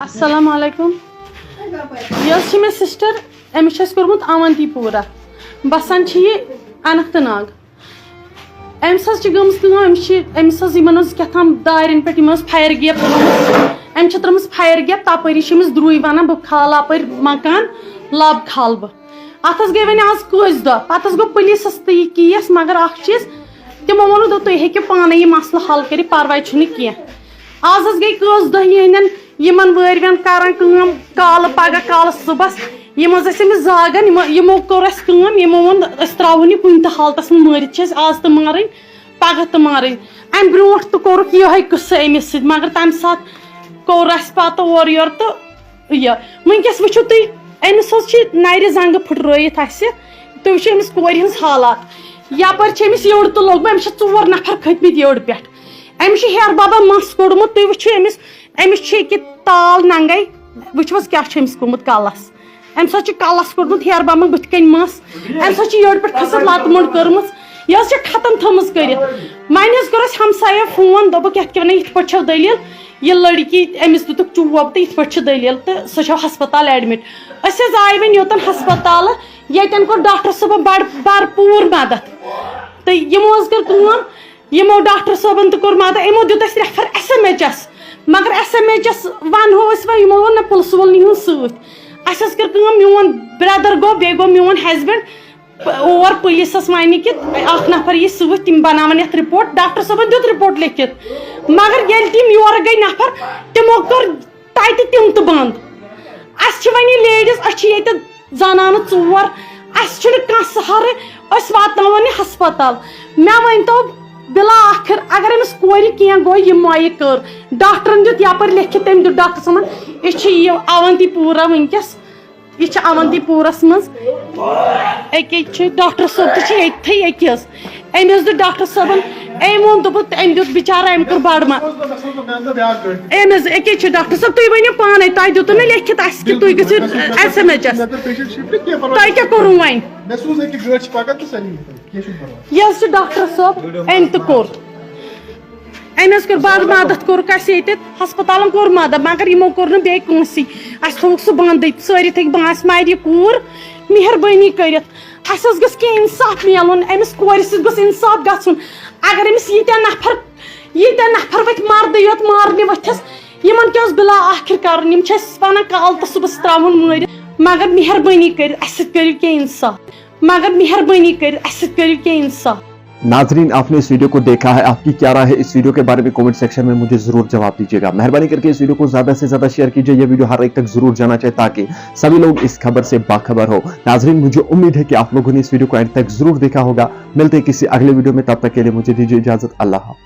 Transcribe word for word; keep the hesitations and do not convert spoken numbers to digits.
السلام علیکم۔ یہِ حظ چھِ مےٚ سسٹر، أمِس چھُ اَسہِ کوٚرمُت اونتی پورہ، بسان چھِ یہِ اننت ناگ۔ أمِس حظ چھِ گٔمٕژ کٲم، أمِس چھِ، أمِس حظ یِمن حظ کیٛاہ تام دارٮ۪ن پٮ۪ٹھ یِمن حظ فایر گیپ ترٲومٕژ۔ أمۍ چھِ ترٲومٕژ فایر گیپ، تپٲری چھِ أمِس درُے ونان، بہٕ کھالہٕ اپٲرۍ مکان، لب کھالہٕ بہٕ۔ اتھ حظ گٔے وۄنۍ آز کٔژ دۄہ، پتہٕ حظ گوٚو پُلیٖسس تہِ یہِ کیس، مگر اکھ چیٖز، تِمو ووٚنُکھ، دوٚپ، تُہۍ ہیٚکِو پانے یہِ مسلہٕ حل کٔرِتھ، پرواے چھُنہٕ کینٛہہ۔ آز حظ گٔے کٔژ دۄہ یِہنٛدٮ۪ن یِمن وٲرۍوٮ۪ن کران کٲم، کالہٕ پگاہ کالہٕ صُبحس۔ یِم حظ ٲسۍ أمِس زاگان، یِمو، یِمو کوٚر اَسہِ کٲم، یِمو ووٚن، أسۍ ترٛاوہون یہِ کُنہِ تہِ حالتس منٛز مٲرِتھ، چھِ أسۍ آز تہِ مارٕنۍ، پگاہ تہِ مارٕنۍ۔ امہِ برونٛٹھ تہِ کوٚرُکھ یِہوٚے قصہٕ أمِس سۭتۍ، مگر تمہِ ساتہٕ کوٚر اَسہِ پتہٕ اورٕ یورٕ تہٕ یہِ۔ وٕنکیٚس وٕچھِو تُہۍ، أمِس حظ چھِ نرِ زنٛگہٕ پھٕٹرٲیِتھ اَسہِ۔ تُہۍ وٕچھِو أمِس کورِ ہٕنٛز حالات۔ یپٲرۍ چھِ أمِس یٔڈ تہٕ لوٚگمُت، أمِس چھِ ژور نفر کھٔتۍ مٕتۍ یٔڈ پٮ۪ٹھ۔ أمِس چھُ ہیرٕ ببا مَس کوٚڑمُت، تُہۍ وٕچھِو أمِس، أمِس چھِ ییٚکیٛاہ تال ننگے، وٕچھِو حظ کیٛاہ چھُ أمِس گوٚمُت کلس۔ أمِس حظ چھُ کلس کوٚڑمُت ہیرٕ ببا بٕتھِ کنۍ مَس، أمِس حظ چھِ یٔڈ پٮ۪ٹھ کھٔژِتھ لتہٕ موٚنڈ کٔرمٕژ، یہِ حظ چھِ ختم تھٲومٕژ کٔرِتھ۔ وۄنۍ حظ کوٚر اَسہِ ہمسایو فون، دوٚپُکھ، یَتھ کیٛاہ وَنان، یِتھ پٲٹھۍ چھَو دٔلیٖل، یہِ لڑکی، أمِس دِتُکھ چوب تہٕ یِتھ پٲٹھۍ چھِ دٔلیٖل تہٕ سۄ چھو ہسپتال ایڈمٹ۔ أسۍ حظ آے وۄنۍ یوٚتَن ہسپتالہٕ، ییٚتٮ۪ن کوٚر ڈاکٹر صٲبَن بڑ بھرپوٗر مدد۔ تہٕ یِمو حظ کٔر کٲم، یِمو ڈاکٹر صٲبَن تہِ کوٚر مدد، یِمو دیُت اَسہِ refer S M H S, مگر ایس ایم ایچ ایس وَنہو أسۍ وۄنۍ، یِمو ووٚن نہ پُلسہٕ وول نِہُن سۭتۍ۔ اَسہِ حظ کٔر کٲم، میون برٛدر گوٚو، بیٚیہِ گوٚو میون ہسبینڈ، اور پُلیٖسَس وَنہِ کہِ اَکھ نفر یی سۭتۍ، تِم بَناوَن یَتھ رِپورٹ۔ ڈاکٹر صٲبَن دیُت رِپورٹ لیکھِتھ، مگر ییٚلہِ تِم یورٕ گٔے نفر، تِمو کٔر تَتہِ تِم تہِ بنٛد۔ اَسہِ چھِ وۄنۍ یہِ لیڈیٖز، أسۍ چھِ ییٚتہِ زنانہٕ ژور، اَسہِ چھُنہٕ کانٛہہ سہارٕ، أسۍ واتناوون یہِ ہسپتال۔ مےٚ ؤنۍ تو، بِلا آخر اگر أمِس کورِ کینٛہہ گوٚو، یہِ مۄیہِ کٔر، ڈاکٹرن دیُت یپٲرۍ لیکھِتھ، تٔمۍ دیُت ڈاکٹر صٲبن، یہِ چھِ یہِ اونتی پورہ وٕنکیٚس، یہِ چھِ اونتی پورس منٛز۔ أکے چھِ ڈاکٹر صٲب تہِ چھِ ییٚتھٕے أکِس۔ أمۍ حظ دیُت ڈاکٹر صٲبن، أمۍ ووٚن، دوٚپُکھ، أمۍ دیُت بِچارٕ، أمۍ کوٚر بڑٕ ما-، أمۍ حظ، أکے چھِ ڈاکٹر صٲب، تُہۍ ؤنِو پانے، تۄہہِ دیُتوُ نہٕ لیکھِتھ اَسہِ کہِ تُہۍ گٔژھِو ایس ایم ایچ ایس۔ تۄہہِ کیٛاہ کوٚروٕ وۄنۍ؟ مےٚ سوٗز أکہِ گٲڑۍ چھِ پکان تہٕ سۄ نِیہِ تۄہہِ، کینٛہہ چھُنہٕ پرواے۔ یہِ حظ چھُ ڈاکٹر صٲب، أمۍ تہِ کوٚر۔ أمۍ حظ کٔر بڑٕ مدد کوٚرُکھ اَسہِ ییٚتہِ، ہسپتالن کوٚر مدد، مگر یِمو کوٚر نہٕ بیٚیہِ کٲنٛسی۔ اَسہِ تھوٚوُکھ سُہ بنٛدٕے، سٲری تھٔکۍ بنٛد، اَسہِ مارِ یہِ کوٗر، مہربٲنی کٔرِتھ۔ اَسہِ حظ گوٚژھ کینٛہہ اِنصاف میلُن، أمِس کورِ سۭتۍ گوٚژھ اِنصاف گژھُن۔ اگر أمِس ییٖتیٛاہ نفر، ییٖتیٛاہ نفر ؤتھۍ مردٕے یوت مارنہِ ؤتھِس، یِمن کیٛاہ اوس بِلا آخر کرُن؟ یِم چھِ اَسہِ ونان کالہٕ تہٕ صُبحس ترٛاوُن مٲرِتھ، مگر مہربٲنی کٔرِتھ اَسہِ سۭتۍ کٔرِو کینٛہہ اِنصاف، مگر مہربٲنی کٔرِتھ اَسہِ سۭتۍ کٔرِو کینٛہہ اِنصاف۔ नाजरीन, आपने इस वीडियो को देखा है, आपकी क्या राय है इस वीडियो के बारे में? कमेंट सेक्शन में मुझे जरूर जवाब दीजिएगा। मेहरबानी करके इस वीडियो को ज्यादा से ज्यादा शेयर कीजिए, ये वीडियो हर एक तक जरूर जाना चाहिए ताकि सभी लोग इस खबर से बाखबर हो। नाजरीन, मुझे उम्मीद है कि आप लोगों ने इस वीडियो को एंड तक जरूर देखा होगा। मिलते हैं किसी अगले वीडियो में, तब तक के लिए मुझे दीजिए इजाजत। अल्लाह हाफिज।